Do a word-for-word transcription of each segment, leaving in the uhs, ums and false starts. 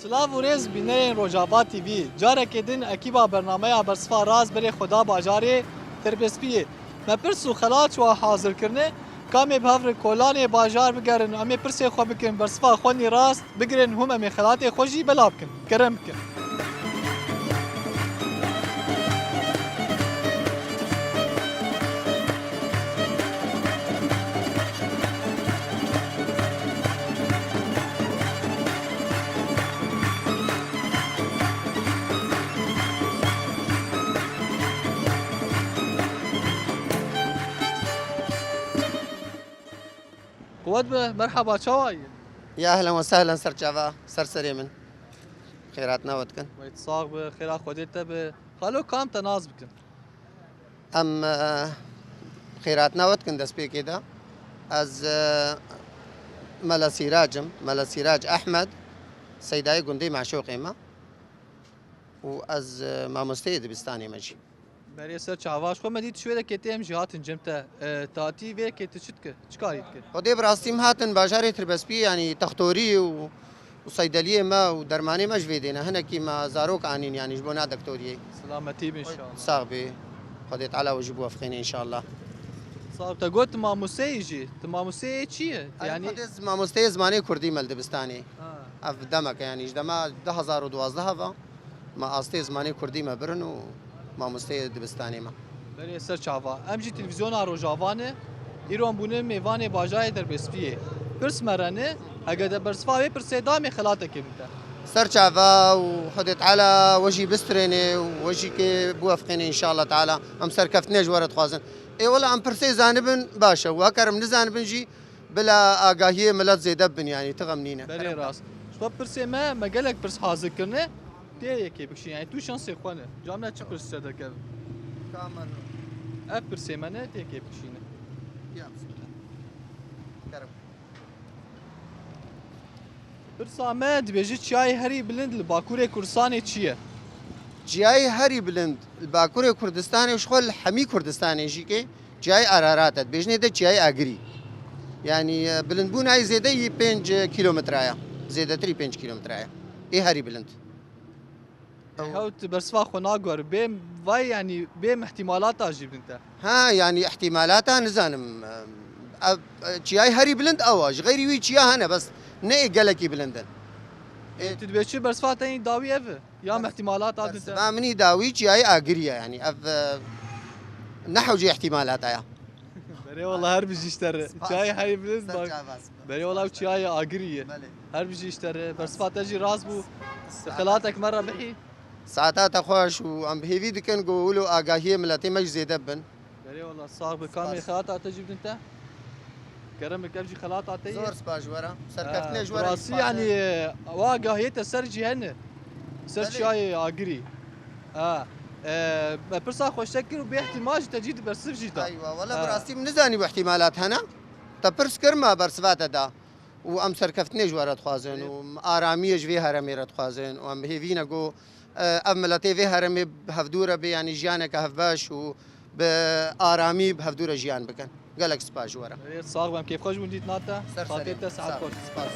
Silav û rêz bînerên Rojava T V. Carekê din ekîba bernameya Bersifa Rast berê xwe da bajarê Tirbespiyê. Me pirs û xelat çawa hazir kirine, ka em ê bi hev re kolanê bajar bigerin, em ê pirsê xwe bikin, bersifa xwe nî rast bigirin, hûn em ê xelatê xwe jî belav bikin. Kerem bikin. Quwet be, merhaba, çawa yî? Ya ehlen we sehlen, ser çava, ser serê min. Xêrat newet kin. Weyt sax be, xêra Xwedê te be. Xalo, kam te nas bikin? Em, e, xêrat newet kin destpêkê de. Ez, e, Mela Sîrac im, Mela Sîrac Ehmed, seydayê gundê Meşoqê me. Û ez, e, mamosteyê dibistanê me jî. Berê ser çava, ji xwe me dît şwêrekê tê em jî hatin cem te. E, tatî vêrekê tu çi dike? Çi karî dike? Xwedê bi rastî em hatin bajarê Tirbespî, yanî textorî û, û seydeliyê me û dermanê me ji vê dê ne. Hinekî me zarok anîn, yanî ji bona dektoriyê. Selametî bin inşallah. Sax bê. Xwedê Teala we jî biwefqêne inşallah. Sax, te got tu mamosteyî jî. Tu mamosteyê çi ye? Yanî Xwedê z-, mamosteyê zimanê kurdî me li dibistanê. Ha. Ev demek e, yanî ji dema du hezar û duwazdeh ve. Me astê zimanê kurdî me birin û mamosteyê dibistanê me. Berê ser çava. Em jî televîzyona Rojava ne. Îro em bûne mêvanê bajarê Derbespiyê. Pirs me re ne, hege de bersiva wê pirsê da em ê xelatekê bidin te. Ser çava û Xwedê Teala we jî bistrêne û we jî kê biwefqêne inşallah Teala. Em serkeftinê ji we re dixwazin. Ê wela em pirsê zanibin baş e. Û heker em nizanibin jî Bila agahiyê milet zêde bibin, yanî tu xem nîne. Belê rast. Ji xwe pirsê me, me gelek pirs hazir kirine. Tê yekê bikişîne, yanî tu şansê xwe ne. Camîna çi pirs ser dekeve? Tamam. Ev pirsê me ne, tê yekê bikişîne. Ya, bismillah. Kerem. Pirsa me dibêje çiyayê herî bilind li Bakurê Kurdistanê çi ye? Çiyayê herî bilind li Bakurê Kurdistanê û ji xwe li hemî Kurdistanê jî ke çiyayê Ararat e. Dibêjinê de çiyayê Agirî. Yanî, e, bilindbûna yê zêde yî pênc kilometre ye. Zêdetirî pênc kilometre ye. Ê herî bilind. Ew Hewt bersiva xwe nagor. Bê vay, yanî bê ihtimalata jî bidin te. Ha, yanî ihtimalata nizanim. Ev, e, çiyayê herî bilind ew e. Ji xeyrî wî çiya hene, bes ne ê gelekî bilind in. Ê, tu dibê çi bersiva te yî dawî ev e? Ya ihtimalata didin te? Bersiva min yî dawî çiyayê Agirî ye, yanî ev, e, ne hewcê ihtimalata ya. Berê wala her bijî ji te re. Spas. Çiyayê herî bilind bak. Berê wala ew çiyayê Agirî ye. Belê. Her bijî ji te re. Bersiva te jî rast bû. Xelatek me re bihî. Saeta te xweş û em bi hêvî dikin ku wilo agahiyê miletê me jî zêde bibin. Berê wala sax bi, kamê xelata te jî bidin te. Kerem bike, ev jî xelata te ye. Zor spas ji we re. Serkeftinê ji we re. Rastî, yanî, e, wa agahiyê te ser jî hene. Ser çiyayê Agirî. Ha. E, me pirsa xweştek kir û bê ihtimal ji te cî dibersiv jî da. Eywa, wala bi rastî min nizanî bu ihtimalat hene. Te pirs kir, me bersiva te da. Û em serkeftinê ji we re dixwazin û aramiyê ji vê heremê re dixwazin û em hêvî ne ku, e, ev miletê vê heremê bi hevdû re bê, yanî jiyaneke hevbeş û bi aramî bi hevdû re jiyan bikin. Gelek spas ji we re. Ê, sax be, em kêfxweş bûn dîtina te. Ser serê. Xatirê te, saet xweş. Spas.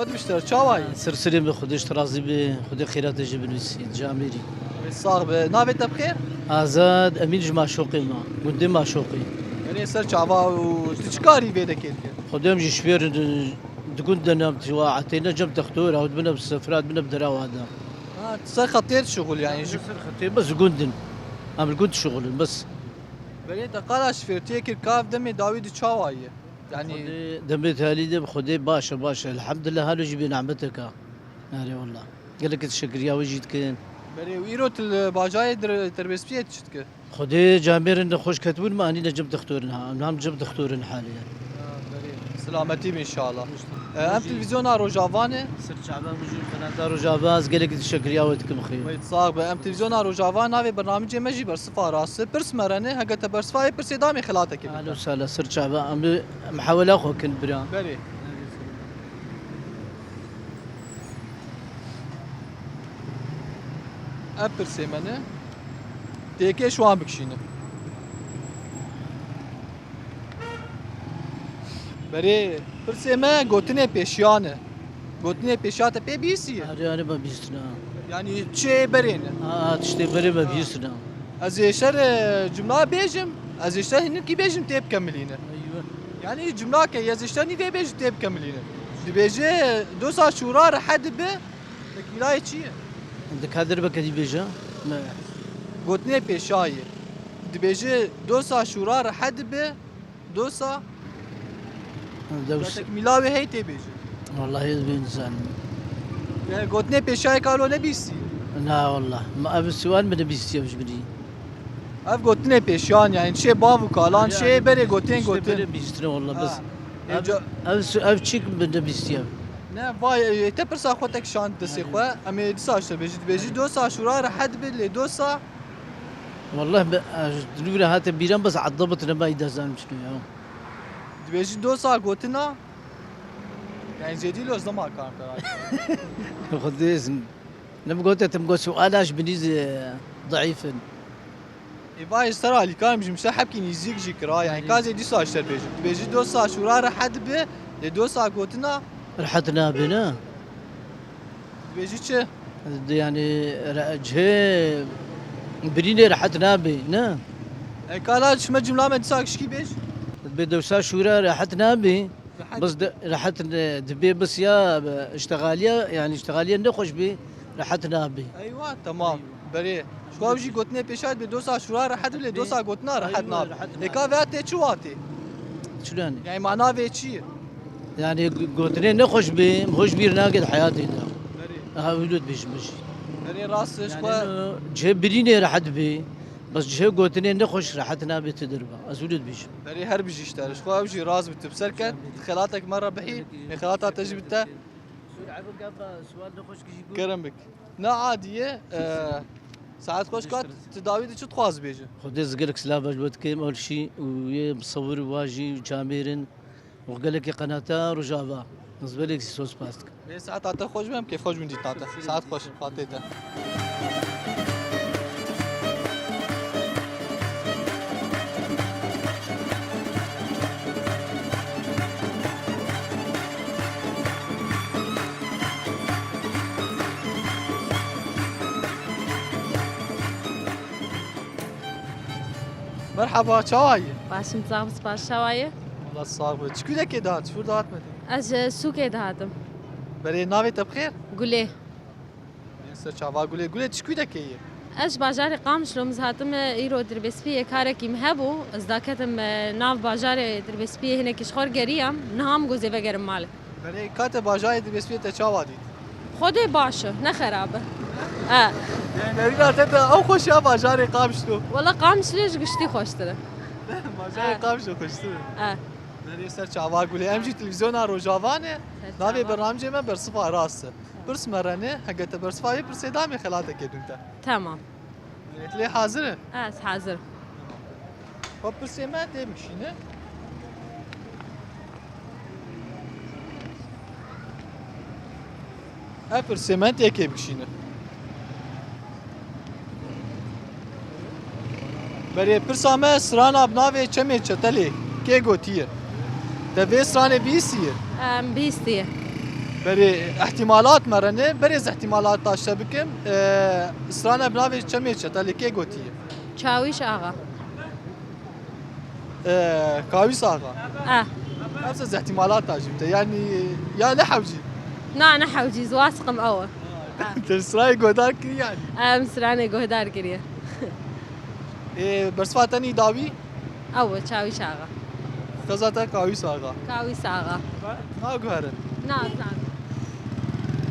Xwedê bişter, çawa yî? Ser serê min, Xwedê ji te razî be, Xwedê xêra te jê binivîsî, camêrî. Wê sax be. Navê te bi xêr? Azad Emîn ji Maşoqê me, gundê Maşoqê. Erê ser çava û tu çi karî vê dekê dikî? Xwedê em jî şofêr in, di gund de ne, em tiwa etêne cem textor, ew dibine bi sefra, dibine bi derawa de. Ha, tu ser xetê dişuxul yanî? Em ji ser xetê, bes gund in. Em li gund dişuxulin, bes. Belê te qala şofêrtiyê kir, ka ev demê dawî di çawa ye? Yanî Xwedê demê talî de bi Xwedê baş e, baş e. Elhamdulillah, halo jî bê nehmeteke. Erê wallah. Gelek teşekkiriya we jî dikin. Berê, û îro tu li bajarê dir-, Terbespiyê tu çi dike? Xwedê camêrin xweş ketibûn me, anîne cem dixtorin ha. Em ham cem dixtorin halê. Ha, berê. Selametî be înşallah. E, em televîzyona Rojava ne? Ser çava bû jî qenata Rojava, ez gelekî teşekkiriya we dikim xêr. Wê sax be. Em televîzyona Rojava navê bernamicê me jî Bersifa Rast e. Pirs me re ne, heke te bersifa yê pirsê damê xelatekê bike. Alo sala ser çava, em bi, em hewela xwe kin bira. Berê. Ev pirsê me ne. Têkê ji wan bikişîne. Berê, pirsê me gotinê pêşiyan e. Gotinê pêşiya te pê bihîstiye? Erê, erê, me bihîstina. Yanî çi berê ne? Ha, ha, tiştê berê me bihîstina. Ez ê şer, e, cumla bêjim, ez ê şer hinekî bêjim tê bikemilîne. Eywe. Yanî cumlake, ez ê şer nîvê bêjim tê bikemilîne. Dibêje dosa şûra rehet dibe, tekmîlayê çi ye? Dikadir be kedî bêje? Me. Gotinê pêşayê. Dibêje dosa şûra rehet dibe, dosa. Dews. Tekmîla wê hey tê bêje. Wallahî ez bê nizanim. Te gotinê pêşayê kalo nebîstî? Na wallah. Ma ev siwan min nebîstiye ji binî. Ev gotinê pêşiyan, yani çê bav û kalan, çê berê gotin, işte gotin. Berê bîstine wallah, bes. Ha. Ev, ev su-, ev çîk min nebîstiye. Ne, vay, e, te pirsa xwe tek şand destê xwe. Em ê dîsa işte bêjî, dibêjî dosa şûra rehet bi, lê dosa. Wallah be, ez dilû re hate bîran, bes edabit nema î dezanim çino ya. Dibêjî dosa gotina. Yani zêdî lo zema karim te. Xwedê izin. Ne bi gote tim got suala ji binî zî, e, zayîf in. Ê vay ji ser alîkan jî mişe hepkî nîzîk jî kira, yani ka zê dîsa ji te bêjim. Dibêjî dosa şûra rehet bi, lê dosa gotina. Rehet nabe, ne? Dibêjî çi? Yani re-, cihê birînê rehet nabe, ne? E, ka la ji me cumla me dîsa gişkî bêj. Dibê dosa şûra rehet nabe. Rehet. Bes de, rehet ne, dibê bes ya, e, îştexaliya, yani îştexaliya nexweş bî, rehet nabî. Eywa, tamam. Eywa. Berê. Ji xwe ew jî gotinê pêşa dibê dosa şûra rehet bî, lê dosa gotina rehet nabî. Eywa, rehet nabî. Ê ka vêya tê çi watê? Çi yani? Yani mana vê çi ye? Yani go-, gotinê nexweş bî, hoş bîr nake di heyatê de. Berê. Aha, wilo dibêjim jî. Berê rast e, ji xwe. Yani, cihê birînê rehet bî. Bes cihê gotinê nexweş rehet nabe tu derve. Ez wilo dibêjim. Berê her bijî ji te re. Ji xwe ew jî rast bi tu bi ser ket. Xelatek me re bihî. Ê xelata te jî bi te. Kerem bik. Ne adiye, e, saet xweş kat, tu dawî de çi dixwaz bêje? Xwedê ez gelek silav ji we dikim, Olşî û yê misewir û wajî û camêrin. û gelekî qenata Rojava. Ez belekî zor spas dikim. Bê saeta te xweş be, em kêfxweş bin dîtina te. Saet xweş, xatê te. Merhaba, çawa yî? Baş im, sax bî, spas, çawa yî? Wala sax be. Çi kûdekê dihat, çi fûr dihat me te? Ez ji sûkê dihatim. Berê navê te bi xêr? Gulê. Ê ser çava Gulê. Gulê çi kûdekê yî? Ez ji bajarê Qamişlo, min hatime îro Dirbêspiyê karekî min hebû. Ez daketim, e, nav bajarê Dirbêspiyê hinekî ji xwe geriyam. Niha min got zê vegerim malê. Berê ka te bajarê Dirbêspiyê te çawa dît? Xwedê baş e, ne xerab e. E. Yani nerîna te de ew xweşiya bajarê Qamişlo. Wala Qamişlo ji giştî xweştir e. Bajarê Qamişlo xweştir e. E. Berê ser çava Gulê. Em jî televîzyona Rojava ne. Navê bernamcê me Bersifa Rast e. Pirs me re ne, heke te bersifa vê pirsê da, em ê xelatekê bidin te. Tamam. Lê hazir e? Ez hazir. Xwe pirsê me tê bikişîne. Ev pirsê me tê kê bikişîne. Berê pirsa me strana bi navê Çemê Çetelê kê gotiye? Te vê stranê bihîstiye? Em, bihîstiye. Berê ihtimalat me re ne, berê ez ihtimalata ji te bikim. E, strana bi navê Çemê Çetelê kê gotiye? Çawîş Axa. E, Kawîs Axa. Eh. Ev se ihtimalata jî te, yani ya ne hewcî? Na, ne hewcî, ez wasiqim ew e. Te stranê guhdar kiriye yani? Em stranê guhdar kiriye. Ê, bersiva te nî dawî? Ew e, Çawîş Axa. Xeza te Kawîs Axa. Kawîs Axa. Naguherin? Na, ez naguherim.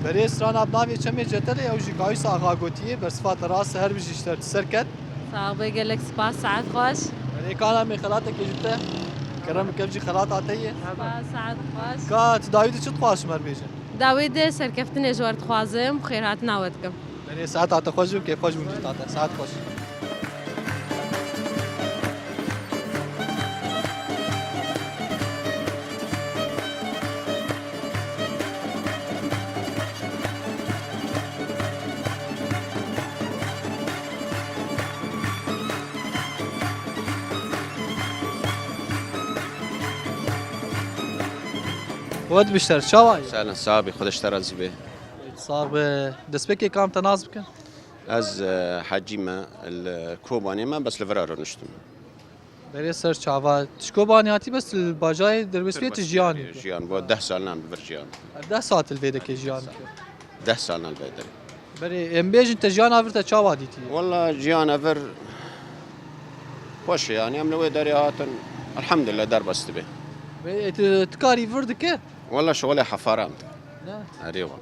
Berê strana bi navê Çemê Cetelê, ew jî Kawîs Axa gotiye, bersiva te rast e, her bijî ji te ser ket. Sax be, gelek spas, saet xweş. Berê kana me xelatekê ji te. Kerem, kevcî xelata te ye? Spas, saet xweş. Ka tu dawî de çi dixwaz ji me re bêje? Dawî de serkeftinê ji we re dixwazim, xêrhatina we dikim. Berê saeta te xweş be, kêfxweş bûn dîta te. Saet xweş. Wet bişter, çawa yî? Selen, sax bî, Xwedê ji te razî be. Sax be. Destpêkê kam te nas bikin? Ez, e, Hecî me, li Kobanê me, bes li vira rûniştim. Berê ser çava. Tu ji Kobanê hatî, bes li bajarê Derbespiyê tu jiyanî. Jiyan, bo deh sal nam li vir jiyan. Deh saet li vê dekê jiyan dike. Deh sal nam li vê derê. Berê, em bêjin te jiyana vir te çawa dîtiye? Walla jiyana vir xweş e, yanî em li wê derê hatin, elhamdulillah derbas dibe. Berê, tu, tu karî vir dike? Walla şixulê hefara em dike. Ne? Erê wa.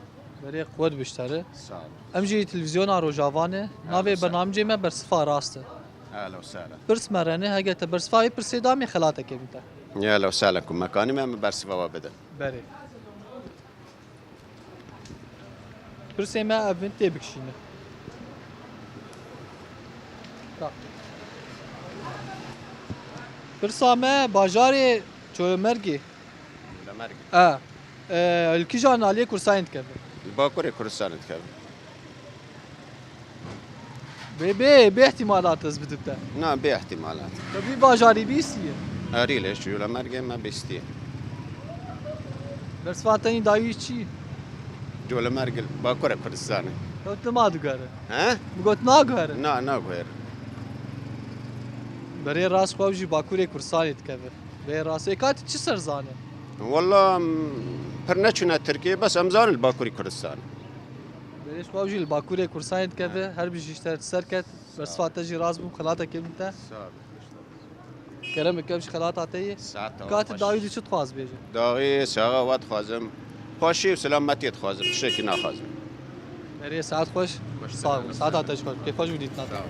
Berê, quwet biştere. Sağ ol. Em jî televîzyona Rojava ne. Navê bernamecê me Bersiva Rast e. Ehlen we sehlen. Pirs me re ne, hege te bersiva wê pirsê da, em ê xelatekê bidin te. Ehlen we sehlen, ku mekanî me, em bersiva we bidin. Berê. Pirsê me ev in tê bikişîne. Ta. Pirsa me bajarê Colemêrgê. Colemêrgê. E, e, li kîjan aliyê Kurdistanê dikeve? Li Bakurê Kurdistanê dikeve. Bê, bê, bê ihtimalat ez bidim te. Na, bê ihtimalat. Te vî bajarî bîstiye? Erê, lê ji Colemêrgê me bîstiye. Bersiva te yî dawî çi? Colemêrg, Bakurê Kurdistanê. Got li ma diguhere. He? Min got naguhere. Na, naguhere. Berê rast xwe jî Bakurê Kurdistanê dikeve. Bê rast. Ê ka tu çi ser zane? Walla, em pir neçûne Tirkiyê, bes em zanin li Bakurê Kurdistanê. Berê xwe jî li Bakurê Kurdistanê dikeve, her bijî ji te ser ket. Bersiva te jî rast bû, xelatekê min te. Sağ ol. Kerem, kevş xelata te yê. Saet Ka tu dawî de çi dixwaz bêje? Dawî saxa we dixwazim. Xweşî û selametiyê dixwazim. Tiştekî naxwazim. Berê saet xweş. Xweş Sağ ol. Saeta te jî xweş. Kêfxweş bû dîtina te. Sağ ol.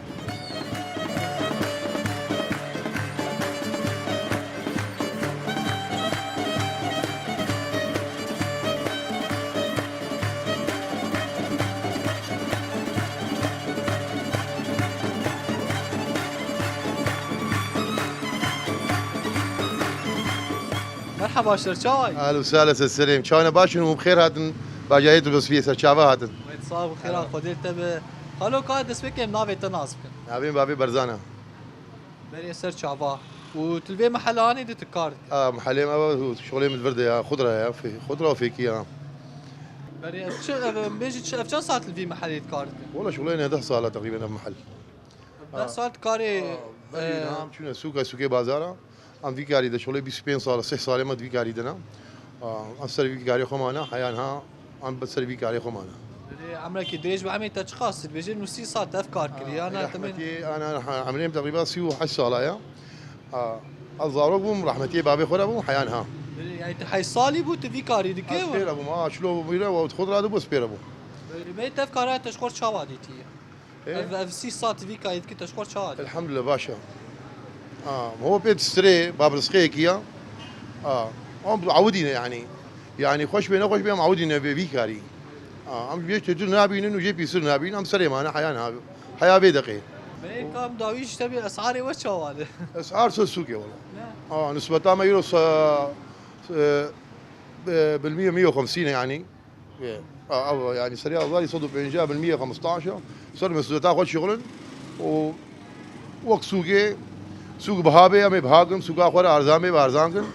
Merhaba, şer çawa yî? Ehlen we sehlen, ser serê me. Çawa ne, baş in û bi xêr hatin bajarê Derbespiyê, ser çava hatin. Wê sağ ol, xêra Xwedê te be. Xalo, ka destpêkê em navê te nas bikin? Navê min Bavê Berzan e. Berê ser çava. Û tu li vê mehelanê de tu kar dikî? A, mehelê me, şixulê min li vir de ya, xudra ya, fê-, xudra û fêkî ya. Berê ev çi, ev, em bêjin çi, ev çend saet li vî mehelê tu kar dikî? Wala şixulê ne deh sal e teqrîben ev mehel. Deh sal tu karê, A, berî e, niha em çûne sûka, sûkê bazara. Em vî karî de şixulê bîst û pênc sal, sih salê me di vî karî de ne. A, em ser vî karê xwe mane, heya niha em bi ser vî karê xwe mane. Berê emrekî dirêj be, emê te çiqas dibêje, nû sî sal te ev kar kiriye, A, ana temê rehmetî, ana, ha, emrê min teqrîben sî û heşt sala ye. A, ez zarok bûm, rehmetiyê bavê xwe re bûm, heya niha. Berê, yani tu heşt salî bû, tu vî karî dikê? Ez pê re bûm, a, çilo bû, xwe dira dibû, ez pê re bûm. Berê, me tev kara te ji xwe çawa dîtiye? Ê? Ev, ev sî sat vî kayê dikî te ji xwe çawa dî? Elhamdulillah, baş e. Ha, ho pê sirê, babrisqeyekî ya. Ha, em ewidîne yani. Yani xweş bê, nexweş bê, em ewidîne vê vî karî. Ha, em jê çêtir nabînin û jê pîsir nabînin, em serê mane heya niha. Heya vê deqê. Berê kam dawî ji te bê esarê we çawa ne? Esar ser sûkê wala. Ne? Ha, nisbeta me îro se-, e, e, bil mîye, mîye û xemsîn e yani. Ê, a, ev, yani, serê hezarî sed û pêncî bil mîye xemstaş e. Ser mesûliyeta xwe şixulin û wek sûkê, sûk biha bê, em ê biha kin, sûka xwe re erzan bê, bi erzan kin.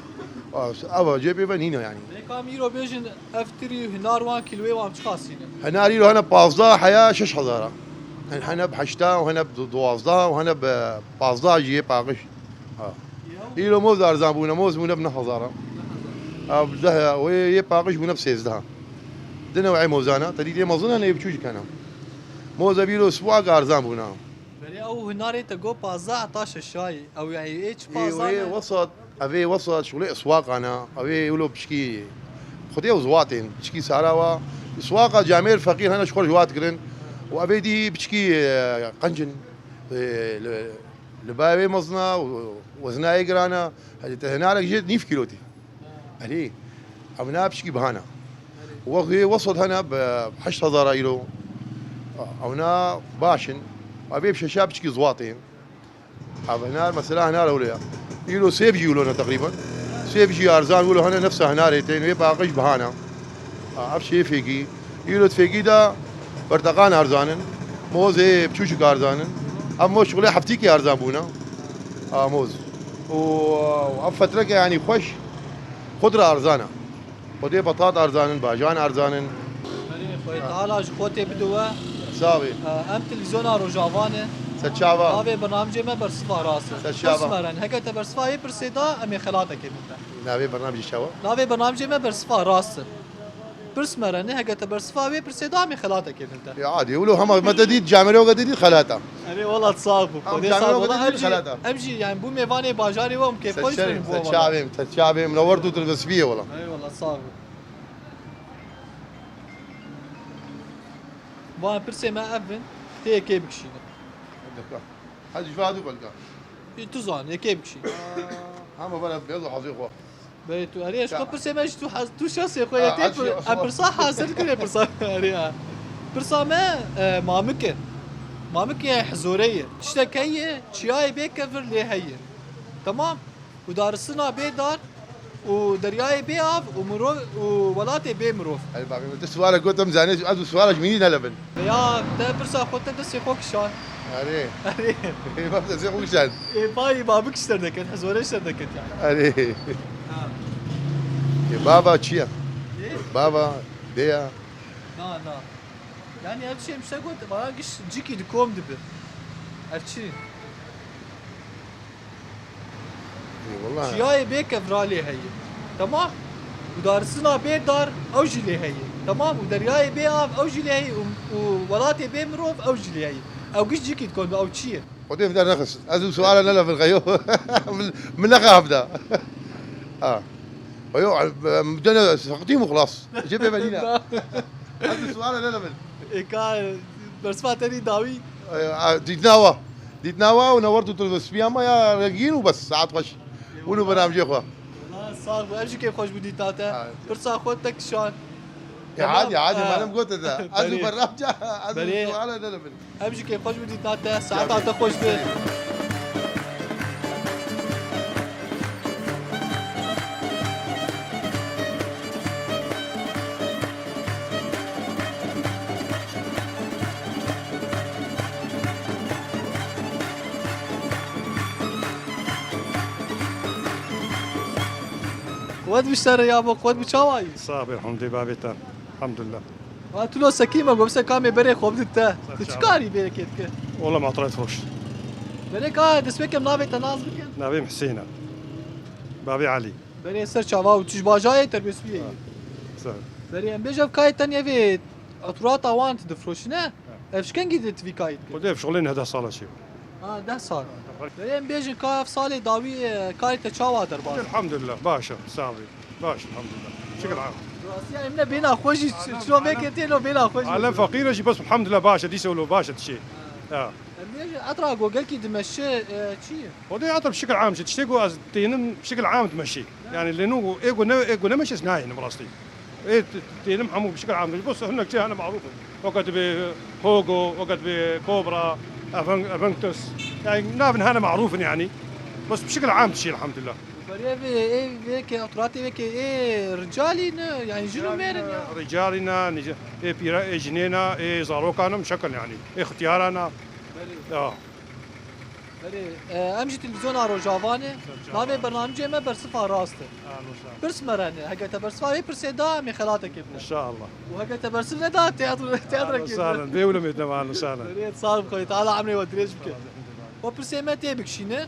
A, ev cê pê ve nîne, yani. Lê kam îro bêjin, ev tirî hinar wan, kîloyê wan çiqasî ne? Hinar îro hene pazdeh heya şeş hezar e. Hene bi heşta û hene bi duwazdeh û hene bi pazdeh jî yê paqij. Ha. Îro moz erzan bûne, moz bûne bi neh hezar e. Ha, bi deh, wê yê paqij bûne bi sêzdeh. Di new'ê mozan e, te dîtê mezin e, nê biçûk jî hene. Moz ev îro siwak erzan bûne. Berê ew hinarê te got pazdeh heta şeşayî. Ew yani ê çi Ê, pazdeh wê ne? Wesat, ev ê wesat şixulê eswaqan e. Ev ê wilo piçkî Xwedê ew ziwatên, piçkî sara wa. Siwaqa camêr feqîr hene ji xwe re ji wa dikirin. Û ev ê dî piçkî, e, qenc in. E, li, Li ba wê mezin e û wezna wê giran e. Hecî te hinarek jê nîv kîlo tê. Erê. Ew na piçkî bihan e. Wext wê wesot hene bi heşt hezar îro. Ew na baş in. Ev ê bi şeşa piçkî ziwat ê. Ev hinar mesela hinar ewle ya. Îro sêv jî wilo ne teqrîben. Sêv jî arzan wilo hene nefsa hinarê tên wê baqij bihan e. Ha, ev şê fêkî. Îro di fêkî de berteqan arzan in. Mozê biçûçik arzan in. Ev moz şixulê heftîkî arzan bûne. Ha, moz. Û, û ev fetreke yanî xweş, xudra arzan e. Xwedê betat arzan in, bajan arzan in. Berê, Xwedê Teala ji xwe tê bide we. Sax bî. Em televîzyona Rojava ne. Ser çava. Navê bernamecê me Bersiva Rast e. Ser çava. Pirs me re ne. Heke te bersiva wê pirsê da, em ê xelatekê bidin te. Navê bernamecê çawa? Navê bernamecê me Bersiva Rast e. Pirs me re ne, heke te bersiva wê pirsê da, em ê xelatekê bidin te. Ya adî, wilo hema me te dît, camêroka te dît, xelata. Erê, wela sax bû. Em Xwedê sax camêroka bû. Wela te dît, em jî, xelata. Em jî, yani, bû mêvanê bajarê we, em kêfxweş bin bo wela. Ser çavê, ser çavê, newert û telvesviyê wela. Erê, wela sax bû. Van pirsê me ev bin, tê yekê bikişîne. Hadi, hadi, belka. Tu zan, yekê bikişîne. Hema bana bêz û hazir xwe. Berê tu, erê, ez xwe pirsê me ji tu hez-, tu şasê xwe yê tê pir-, em pirsa hazir kirê pirsa. Erê ya. Pirsa me, e, mamik e. Mamik e hizore ye. Tiştek heye, çiyayê bê kevir lê heye. Temam. Û darisina bê dar, û deryayê bê av, û mirov, û welatê bê mirov. Erê, bavê min, tu suala gotim, zanê, ez û suala ji min ne levin. Ya, te pirsa xwe te destê xwe kişan. Erê. Erê. Ê, bab destê xwe kişan. Ê, payî babik ji te derket, hizore ji te derket yani. Erê. Ha. Ê, bava çi ye? Ê? Bava, dê ya. Na, na. Yani ev şey, işte got, bana giş ciki di kom dibi. Ev çi? Ê, wela. Çiyayê bê kevra lê heye. Temam. Û darisina bê dar, ew jî lê heye. Temam. Û deryayê bê av, ew jî lê heye. Û, û welatê bê mirov, ew jî lê heye. Ew giş cîkî dikon, ew çi ye? Xwedê bi der nexist. Ez û suala ne levin xeyo. Min, min nexe hevda. Ha. Xeyo, em, dene seqitî mi xlas? Jê pê venîna. Ez û suala ne levin. Ê ka, bersiva te dî dawî? E, a, dîtnawa. Dîtnawa û newert û telvîz. Spiya me ya rengîn û bes, saet xweş. Win û bernamcê xwe. Ha, sağ bû. Ev jî kêf xweş bû dîtna te. Ha. Pirsa xwe tek şan. E, hadi, hadi, ha. Malim gote te. Ez û bernamca, ez û suala ne levin. Ev jî kêf xweş bû dîtna te. Saeta te xweş be. Qwet bi şer ya bo, qwet bi çawa yî? Sax be, elhamdülillah, bavê te. Elhamdülillah. Wa tu lo sekî me, gobse kamê berê xwe bidin te. Tu çi karî berê kê dike? Ola matray froş. Berê ka destpêkem navê te nas bikin? Navê Hüseyin e. Bavê Ali. Berê ser çava û tu ji bajayê Terbêsbiyê yî. Sağ ol. Berê em bêje ev kayê tenê vê oturata wan tu difroşine. Ev ji kengî de tu vî kayî dike? Xwedê ev şixulê ne deh sala çê. Ha, deh sal. Berê em bêjin ka ev salê dawî, e, karê te çawa derbas? Elhamdülillah, baş e, sağ ol. Baş, elhamdülillah. Şükür ha. Rastî ya em ne bêna xwe jî, çilo vê ketê lo bêna xwe jî. Alem feqîr e jî, bes elhamdülillah baş e, dîse lo baş e tişê. Ha. Em bêjin etra go gelkî dimeşe, e, çi ye? Xwedê etra bi şikil am jî, tiştê go ez tênim şikil am dimeşî. Yani lê nû ê go ne, ê go nemeşe ez nayênim rastî. Ê, t-, tênim hemû bi şikil am. Bes hinek çê hene marûf in. Weke dibê Hogo, weke dibê Cobra, Aven-, Aventus. Yani navên hene marûf in yani. Bes bi şikil am dişî elhamdülillah. Berê vê, ê, vê ke, oturatê vê ke, ê, ricalî ne, yani jin û mêr in ya? Ricalî ne, nîce-, ê pîra, ê jinê ne, ê zarokan in, şekil yani. Ê xitiyara ne. Berê. Ya. Berê, e, em jî televîzyona Rojava ne. Navê bernamecê me Bersiva Rast e. Ahlan û sahlan. Pirs me re ne. Heke te bersiva wê pirsê da, em ê xelatekê bidin. Înşallah. Û heke te bersiv neda, teyatro-, teyatrekê bidin. Ahlan û sahlan. Bê wilo me, ne, ahlan û sahlan. Berê, sağ ol, Xwedê Teala emrê we dirêj bike. Û pirsê me tê bikişîne.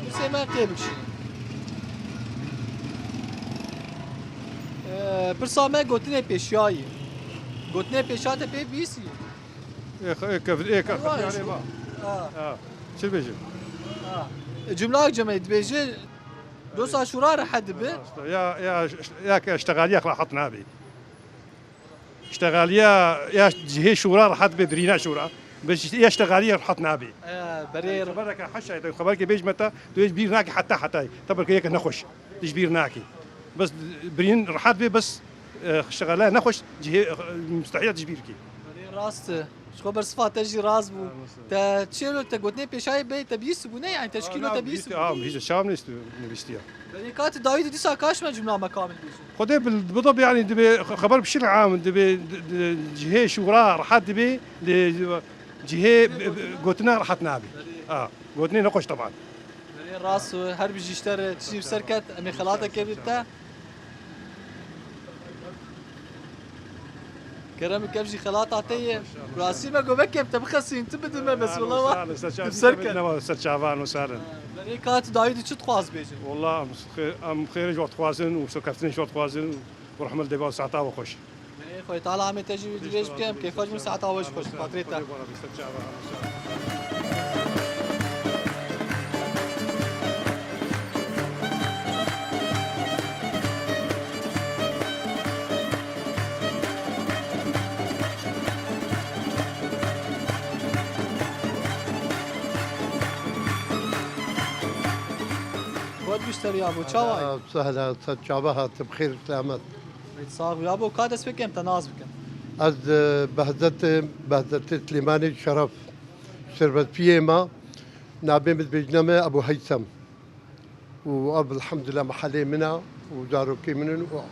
Pirsê me tê bikişîne. Ee, pirsa me gotinê pêşiya yî. Gotinê pêşiya te pê bihîstiye? Ê, ê, kev-, ê, ke-, Eywa, xetiyarê va. Ha. Ha. Çi dibêjim? Ha. E, cumlak cemê dibêje, dosa şûra rehet dibe. Ya, ya, ya ke iştexaliya xwe hat nabî. Ştexaliya ya cihê şûra rehet bê, birîna şûra. Bi ya ştexaliya rehet nabê. Ee, berê Xebereke heşa, xebereke bêj me te, tu hêj bîr nakî heta hetayê. Te belkî yeke nexweş. Tu ji bîr nakî. Bes birîn rehet bê, bes, e, ştexaliya nexweş, cihê, e, mustehîl tu ji bîr kî. Berê rast e. Ji xwe bersiva te jî rast bû. Te çêlo te gotinê pêşayê bê te bîst bû ne? Yani te ji kîlo te bîst bû. Aa, hiç şam nêst nivîstiya. Belê ka tu dawî dîsa kaş me cumla me kamil bêjin. Xwedê bil-, bidib yani dibê xeber bi şir am dibê di-, di-, cihê şûra rehet dibê, lê cihê gotina rehet nabê. Ha, gotinê nexweş teban. Belê rast, her bijî ji te re tijî bi ser ket, em ê xelatekê bidin te. Kerem û kev jî xelata te ye. Rastî me got, me kev te bixesînin, tu bidin me, bes wela wa tu bi ser ket. Ser çavan û sarin. Berê ka tu dawî de çi dixwaz bêjin? Wela em xê-, em xêrê ji we dixwazin û serkeftinê ji we dixwazin û rehmil dê ba saeta we xweş. Berê Xwedê Teala emê te jî dirêj bike, em kêfxweş bin, saeta we jî xweş, bi xatirê te. Xwedî bişterî yabo, çawa yî? Sehla, te çawa hat, bi xêr selamet. Sax bî yabo, ka dest pê kem te nas bikim. Ez, e, Behzetê, Behzetê Silêmanê Şeref. Şerbetpiyê me, navê min dibêjine me Ebû Heysem. Û ev elhamdulillah mehelê min e û zarokê min in û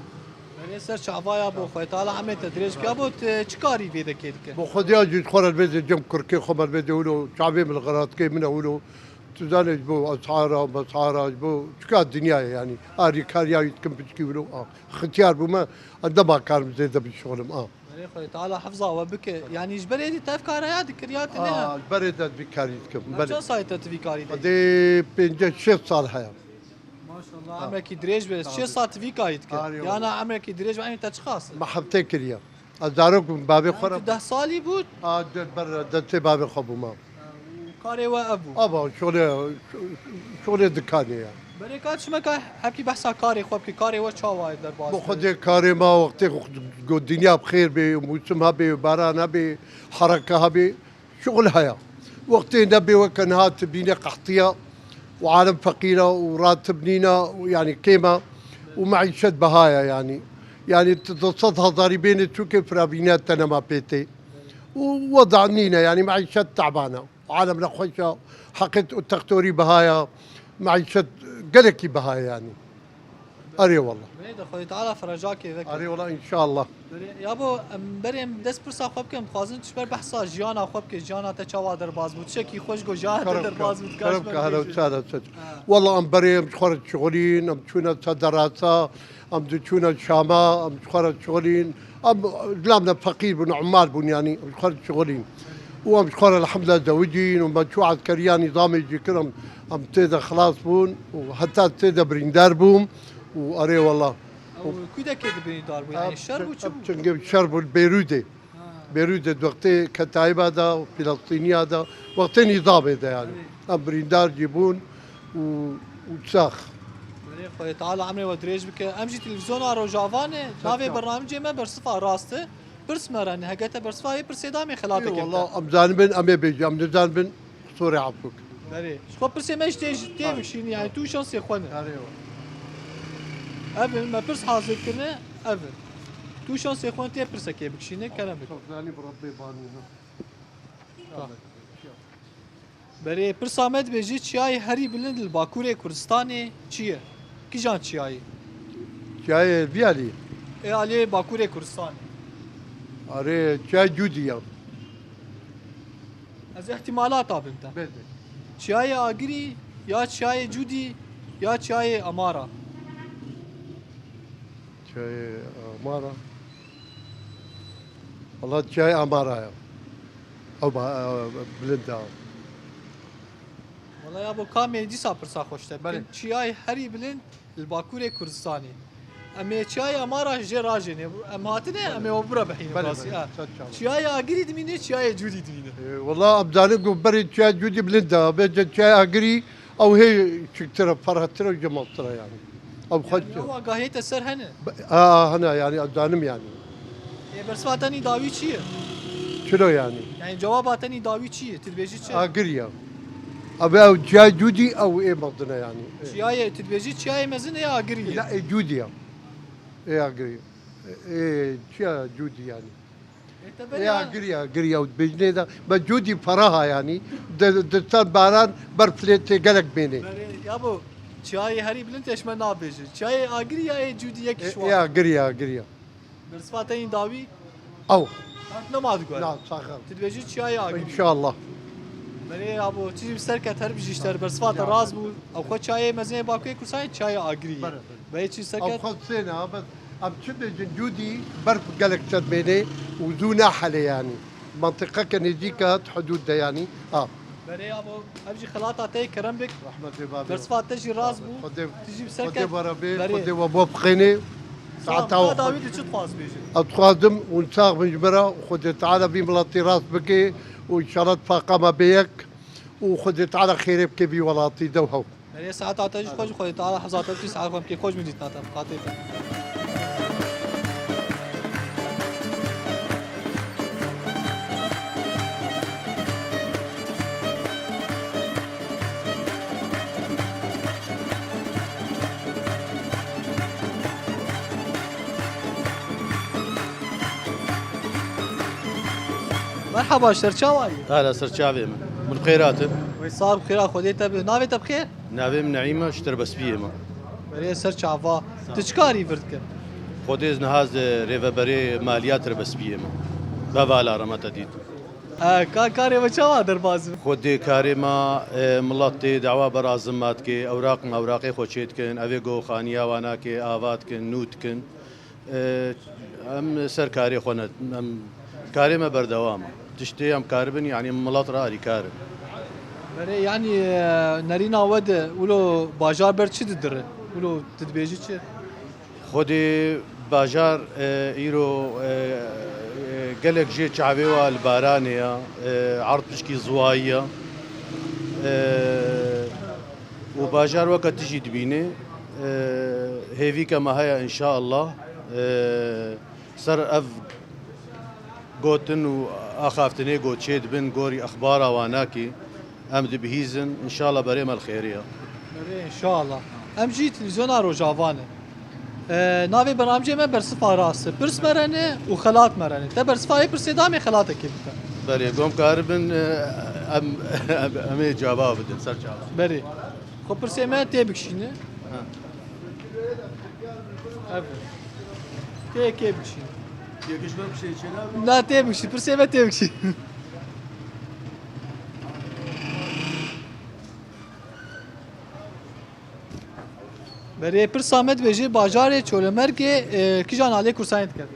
Berê ser çava yabo, Xwedê Teala emê te dirêj bike. Yabo, tu çi karî vê dekê dike? Bo Xwedê ya jî xwe re vê de cem kurkê xwe me vê de wilo çavê min li xeratkê min e wilo. Tu zanê ji bo esara, mesara, ji bo çika dinyayê yani. Arî kariya wî dikim piçkî wilo. A, xitiyar bûme, ez dema karim zêde bişixulim. A. Berê Xwedê Teala hefza we bike. Yanî ji berê dî te ev kara ya dikir ya tu ne? Aa, ji berê de vî karî dikim. Ev çend salî te tu vî karî de? Dê pêncî şêst sal heye. Maşallah, emrekî dirêj be. Şêst sal tu vî karî dikir. Arê wala. Yana emrekî dirêj be, emî te çiqas e? Me heftê kiriye. Ez zarok bûm, bavê xwe re. Tu deh salî bû? Aa, de ber destê bavê xwe bûma. Karê we ev bû. Ava şolê, şolê dikanê ya. Berê ka çimeka hepkî behsa karê xwe bikî, karê we çawa ye derbas? Bi xwedê karê ma wextê xwe got dinya bi xêr bê, mûsim hebê, baran hebê, hereke hebê, şixul heye. Wextê nebê weke niha tu bîne qehtiya û alem feqîr e û ratib nîne û yani kêm e û meîşet biha ye yani. Yani tu du sed hezarî bêne çûkê firavîne te nema pê tê. Û weda nîne yani meîşet teban e. Alem nexweş e, heqet û textorî biha ye, meîşet gelekî biha ye yani. Erê wela. Berê de Xwedê Teala ferecakê veke. Erê wela înşallah. Berê, yabo, em berê em dest pirsa xwe bikin, em dixwazin tu ji ber behsa jiyana xwe bike, jiyana te çawa derbas bû, tiştekî xweş got, jiyana te derbas bû, dikar ji me bibêje. Kerem ke, hele çare çet. Ha. Wela em berê em ji xwe re dişixulîn, em çûne ser derasa, em diçûne Şama, em ji xwe re dişixulîn. Em zilam de feqîr bûn, ummal bûn, yanî em ji xwe re dişixulîn. Û em ji xwe re elhamdulillah zewicîn û me çû eskeriya nîzamê jî kir, em, em tê de xilas bûn û heta tê de birîndar bûm û erê wela. Ew ku dekê de birîndar bû, yanî şer bû, çi bû? Çingê şer bû li Beyrûdê. Ha. Beyrûdê di wextê Ketayîba de û Filistîniya de, wextê nîzamê de yanî. Erê. Em birîndar jî bûn û, û sax. Berê Xwedê Teala emrê we dirêj bike. Em jî televîzyona Rojava ne, navê bernamicê me Bersiva Rast e. Pirs me re ne, heke te bersiva vê pirsê da em ê xelateke te. Wela em zanibin, em ê bêjin, em nizanibin, qisûrê efû ke. Berê. Ji xwe pirsê me jî tê, tê bikişînin, yanî tu şansê xwe ne. Erê wa. Ev in, me pirs hazir kirine, ev in. Tu şansê xwe ne, tê pirsekê bikişîne, kerem bike. Sofranî bi Rebbê banî, ha. Berê, pirsa me dibêje, çiyayê herî bilind li Bakurê Kurdistanê çi ye? Kîjan çiyayê? Çiyayê vî alî? Ê alî Bakurê Kurdistanê. Arê, çiyayê Cûdî ya. Ez îhtimalata bim te. Bede. Çiyayê Agirî, ya çiyayê Cûdî, ya çiyayê Amara. Çiyayê Amara. Wela çiyayê Amara ya. Ew ba-, e, bilind e. Wela yabo, ka em ê dîsa pirsa xwe ji te bikin. Belê. Çiyayê herî bilind li Bakurê Kurdistanê. Em ê çiyayê Amara jê rajêne. Em hatine, em ê we bira bihînin. Belê, rastî, belê, ha. Çiyayê Agirî dimîne, çiyayê Cûdî dimîne. E, wela em zanin ku berê çiyayê Cûdî bilind e. Bêje çiyayê Agirî, ew hê çiktir e, ferhattir e, cemaltir e yani. Ew xweş. Yani, ew agahiyê te ser hene? Be-, ha, hene yani, ez zanim yani. E, Bersiva te nî dawî çi ye? Çilo yanî? Yani cevaba te nî dawî çi ye? Tu dibêjî çi? Agir ya. Abi ew çiyayê Cûdî ew ê mezin e yanî. Çiyayê, tu dibêjî çiyayê mezin ê Agirî ye? La ê Cûdî ya. Ê Agirî. Ê çiya Cûdî yanî. Ê te berê Ê ya. Agirî ya, Agirî ya. Bêjinê de be Cûdî Feraha yanî. Di, di sen baran berf lê tê gelek bênê. Berê, ya bo çiyayê herî bilind tê ji me nabêjin. Çiyayê Agirî ya ê Cûdî yekî Ê, şiwan. Ê Agirî ya, Agirî ya. Bersiva te yî dawî? Ew. Hat nema diguhere. Na, saxir. Tu dibêjî çiyayê Agirî. İnşallah. Berê ya bo, tu jî bi ser ket her bijî ji te re. Bersiva te rast bû. Ew xwe çiyayê mezin ê Bakurê Kurdistanê çiyayê Agirî ye. Bere, bere. Berê çi ser Ew ket? Xwe sê ne, bes em çi bêjin Cûdî berf gelek sedmênê û zû nahele yanî. Mentiqeke nêzîk e hudûd de yanî. Ha. Berê ya bo, ev jî xelata te ye, kerem bik. Rehmetê babê. Bersiva te jî rast bû. Xwedê, Tu jî bi ser Xwedê ket. Bara bê, Berê. Xwedê we bo bixênê. Saeta Saeta dawî tu çi dixwaz bêjî? Ez dixwazim hûn sax bin ji me re, Xwedê Teala vî miletî rast bike û înşallah tifaqa me bê yek û Xwedê Teala xêrê bike vî welatî de û hew. Berê saeta te jî xweş, Xwedê Teala hezata te saet xwe bike xweş, min dît nate, xatê te. Merhaba, ji ser çawa yî? Hala ser çavê min. Min xêrat e. Wê sax bi xêra Xwedê te bi. Navê te bi xêr? Navê min Neîm e, ji Terbespiyê me. Berê ser çava. Sağ ol. Tu çi karî vir dike? Xwedê ez niha ez rêveberê maliya Terbespiyê me. Bevala rehmete dît. E, ka karê we çawa derbas bi? Xwedê karê me, e, milet tê dawa berazim ma dike, ewraq me ewraqê xwe çê dikin, evê go xaniya wana ke ava dikin, nû dikin. E, em ser karê xwe ne, em karê me berdewam e. Tiştê em karibin, yanî milet re alîkar in. Berê, yanî, e, nerîna we de wilo bajar ber çi didire? Wilo tu dibêjî çi? Xwedê bajar, e, îro, e, e, gelek jê çavê wa li baranê ya, e, erd pişkî ziwayî ya. E, û bajar weke tu jî dibînê, e, hêvîke me heye înşaallah, e, ser ev gotin û axaftinê ku çê dibin gorî exbara wanakî, em dibihîzin, înşallah berê me li xêrê ye. Berê, înşallah. Em jî televîzyona Rojava ne. E, navê bernamcê me Bersifa Rast e. Pirs me re ne û xelat me re ne. Te bersifa vê pirsê da, em ê xelatekê bike. Belê, ku em karibin, e, em, em, em ê cava bidin, ser çava. Berê. Xwe pirsê me tê bikişîne. Ha. Ev. Tê kê bikişîne. Tê kişme bikişîne, çêna? Na, tê bikişîne. Pirsê me tê bikişîne. Berê pirsa me dibêje, bajarê Çolemergê, e, kîjan aliyê Kurdistanê dikeve?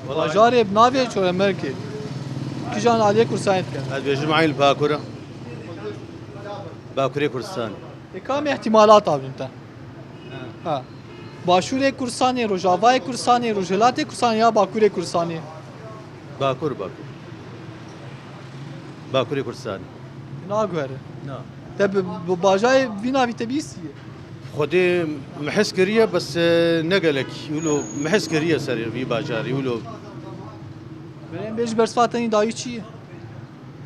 Bajarê bi navê Çolemergê kîjan aliyê Kurdistanê dikeve? Ez dibêjim eyn li Bakur e. Bakurê Kurdistanê. Ê, kamê ihtimalata bîn te? Ha. Başûrê Kurdistanê, Rojavayê Kurdistanê, Rojhilatê Kurdistanê ya Bakurê Kurdistanê? Bakur, Bakur. Bakurê Kurdistanê. Naguhere. Na. Te bi, bi bajarê vî navî te bîstiye? Xwedê min hez kiriye, bes, e, ne gelek. Wilo min hez kiriye serê vî bajarî, wilo. Belê em bêjî bersiva te nî dawî çi ye?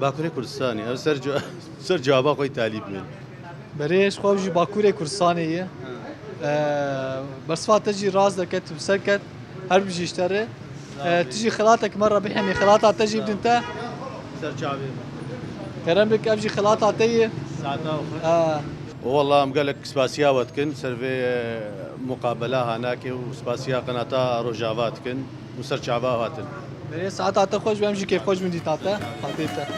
Bakurê Kurdistanê. Ev ser ca-, ser cevaba xwe yî talîb min. Berê ji xwe jî Bakurê Kurdistanê ye. Ee, bersiva te jî rast derket, bi ser ket. Her bijî ji te re. Ee, tu jî xelatek me re bihemî, xelata te jî bidin te. Ser çavê me. Kerem bik, ev jî xelata te ye. Saeta xwe. Ee. Walla em gelek spasiya we dikin, ser vê, e, muqabela hanakê û spasiya qenata Rojava dikin û ser çava hatin. Berê saeta te xweş be, em jî kêfxweş bin dîta te, hatê te.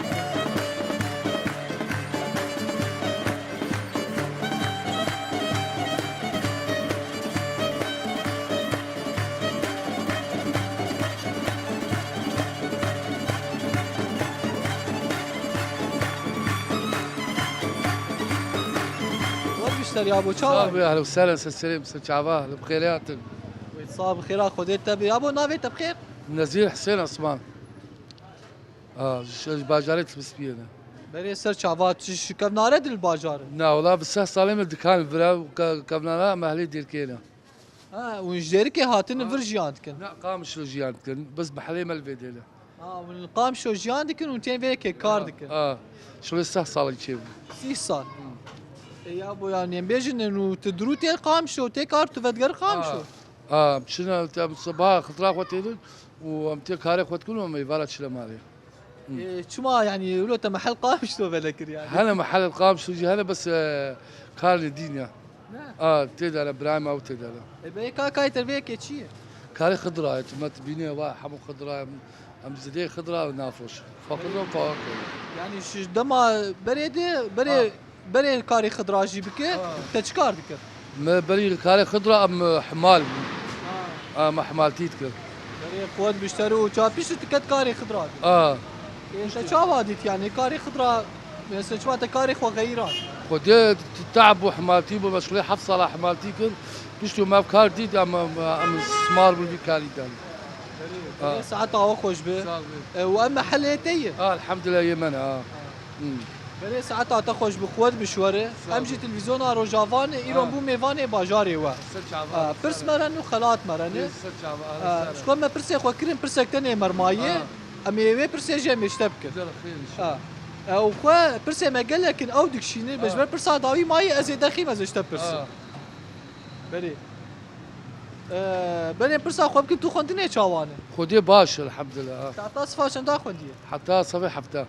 Wek ji te re yabo, çawa? Sax be, ehlen we sehlen, ser serê min, ser çava, li bi xêrê hatin. Wê sax bi xêra Xwedê te be. Yabo, navê te bi xêr? Nezîr Hisên Esman. Ha, ji, ji bajarê Tirmispiyê ne. Berê ser çava tu ji kevnare dil bajar in? Na, wela bi seh salê me dikan vira û ke-, kevnara me helê Dêrkê ne. Ha, û ji Dêrikê hatine vir jiyan dikin? Na, Qamişlo jiyan dikin. Bes bi helê me li vê dê ne. Ha, hûn li Qamişlo jiyan dikin û tên vê yekê kar dikin? Ha. Şolê seh salên çêbû. Sîh sal. E, ya bo, yani, em bêjin, û tu dirû tê Qamişlo, tê kar tu vediger Qamişlo? Ha. Ha, em çine, em sibaha xidra xwe tênin û em tê karê xwe dikin û em êvara çine malê. Hı. E, çima, yani, wilo te mehel Qamişlo vele kir, yani? Hene mehel Qamişlo jî hene, bes, e, karê dîn ya. Ne? A, tê de ne, birayê me ew tê de ne. E, be, ka-, kayê te vê yekê çi ye? Karê xidra ye, tu me tu bînê wa hemû xidra ye, em, em zidê xidra nafoş. Fakir û fakir. Yani, ji dema berê de, berê, Ha. berê karê xidra jî bike, Ha. te çi kar dikir? Me berî karê xidra em, e, hemal bû. Ha. Em hemaltî dikir. Berê quwet bişter û ça pişt diket karê xidra de. A. E, te çawa dît, yani, karê xidra, mesela, çima te karê xwe xeyran? Xwedê t-, te'b û hemaltî bû, me şolê heft sala hemaltî kir. Piştî me ev kar dît, em, em, em smar bûn vî karî dan. Berê, Ha. berê saeta we xweş be. Sağ ol. E, û em mehelê te ye? Ha, elhamdülillah, yê me ne, ha. Ha. Hmm. Berê saeta te xweş bi quwet bi şwere. Sağ ol. Em jî televîzyona Rojava ne, îro Ha. bû mêvanê bajarê we. Ser çava, Ha, ser. Pirs me re ne û xelat me re ne. Ser çava, Ha, ser. Ji xwe me pirsê xwe kirin, pirsek tenê mermayê. Ha. Em ê wê pirsê jî em ê ji te bikin. Güzel, xêr inşallah. Ha. E, û xwe pirsê me gelek in, ew dikişînin, Ha. ji ber pirsa dawî mayê ez ê derxîm, ez ê ji te pirsim. Ha. Berê. E, berê pirsa xwe bikin, tu xwendinê çawa ne? Xwedê baş, elhamdülillah, ha. Te heta sifa çenda xwendiye? Heta sefê hefta.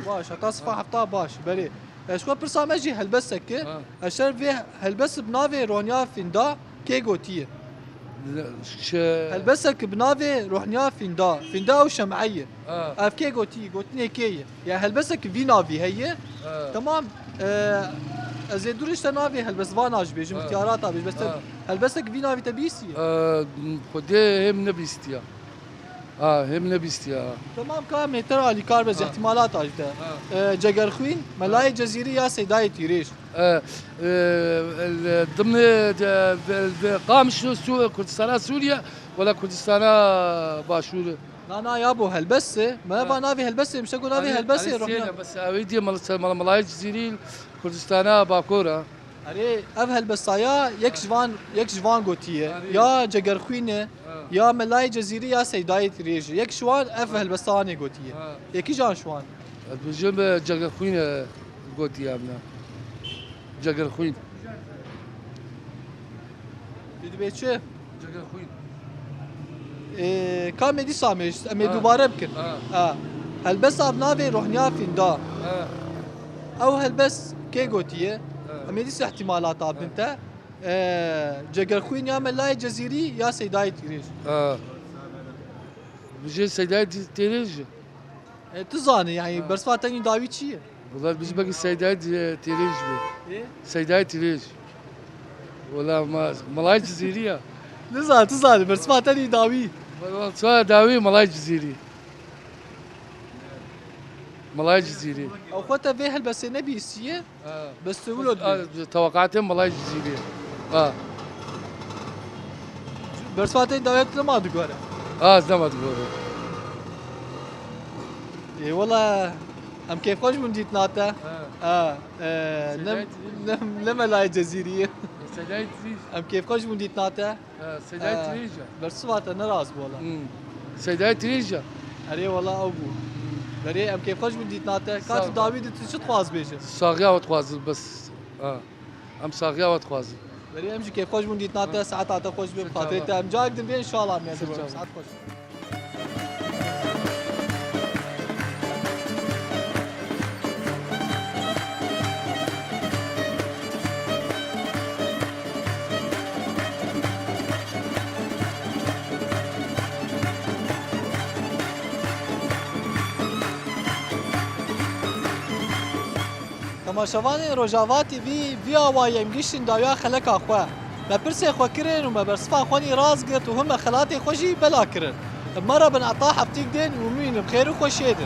Baş, heta sifa Ha. hefta baş. Berê. E, ji xwe pirsa me jî helbestek e. Ha. Ez şer vê helbest bi navê Ronya Fînda kê gotiye? Şe- Helbestek bi navê Ronya Fînda. Fînda û Şem'e ye. Ha. Ev kê gotiye? Gotinê kê ye? Ya helbestek vî navî heye. Ha. Temam. E, ez ê dû rişte navê helbestvana jî bêjim, Ha. îhtiyarata bêjim. Bes te Ha. helbestek vî navî te bîstiye? E, Xwedê hêm nebîstiya. Ha, hêm nebîstiya. Temam, ka em ê te re alîkar be, Ha. îhtimalata ji te. Ha. E, Cegerxwîn, Ha. Melayê Cezîrî ya Seydayê Tîrêj? E, e, li dimnê de, de, de Qamişlo Sû-, Kurdistana Sûriye, wela Kurdistana Başûr. Na, na, ya bo helbest e. Me Ha. va navê helbestê, mişte got navê Erê, helbestê erê, Rohnya. Sêne, bes ew ê diyê mala, mala, Melayê Cezîrî Kurdistana Bakor e. Erê, ev helbesta ya yek ji van, yek ji van gotiye. Erê. Ya Cegerxwîn e, Ha. ya Melayê Cezîrî ya Seydayê Tîrêj e. Yek ji wan ev Ha. helbesta anê gotiye. Ha. Yekî jan ji wan. Ez bijim, e, Cegerxwîn e gotiye em ne. Cegerxwîn. Tu dibê çi? Cegerxwîn. Ê, ka em ê dîsa mêj, em ê Ha. dubare bikin. Ha. Ha. Helbesta bi navê Rohnya Fînda. Ha. Ew helbest kê gotiye? Ha. Em ê dîsa îhtimalata bidin Ha. te. Ê, Cegerxwîn ya Melayê Cezîrî ya Seydayê Tîrêj. Ha. Bijê Seydayê Tî-, Tîrêj. E, tu zanî, yani, Ha. bersiva te nî dawî çi ye? Wela bijî belkî Seydayê Tî-, Tîrêj be. Ê? Seydayê Tîrêj. Wela ma-, Melayê Cizîrî ya. Nizan, tu zanî, bersiva te nî dawî. Wela ça dawî Melayê Cizîrî. Melayê Cizîrî. Ew xwe te vê helbestê nebîstiye? Ha. Bes tu wilo dibê. Ha, teweqatê Melayê Cizîrî. Ha. Bersiva te dawet lema digore. Ha, ez nema digore. Ê, wela, em kêfxweş bûn dîtina te. Ha. Ha, e, ne, Seydayê Cizîrî. ne, ne Melayê Cezîrî ye. Seydayê Cizîrî. Em kêfxweş bûn dîtina te. Ha, Seydayê Ee, Tirêja. Bersiva te ne rast bû wela. Hmm. Seydayê Tirêja. Erê wela ew bû. Hmm. Berê em kêfxweş bûn dîtina te. Ka Sağ tu ol. dawî de tu çi dixwaz bêje? Saxiya we dixwazin bes. Ha. Em saxiya we dixwazin. Berê em jî kêfxweş bûn dîtina te. Ha. Saeta te xweş be. Sağ ol. Xatirê te em carek din bê inşallah em ê Sağ ol. dibin. Saet xweş. Temaşevanên Rojava T V, vî awayî em gihiştin dawiya xeleka xwe. Me pirsê xwe kirin û me bersiva xwe nî rast girt û him me xelatê xwe jî bela kirin. Bi me re bin heta hefteyek din û bimînin bi xêr û xweşiyê de.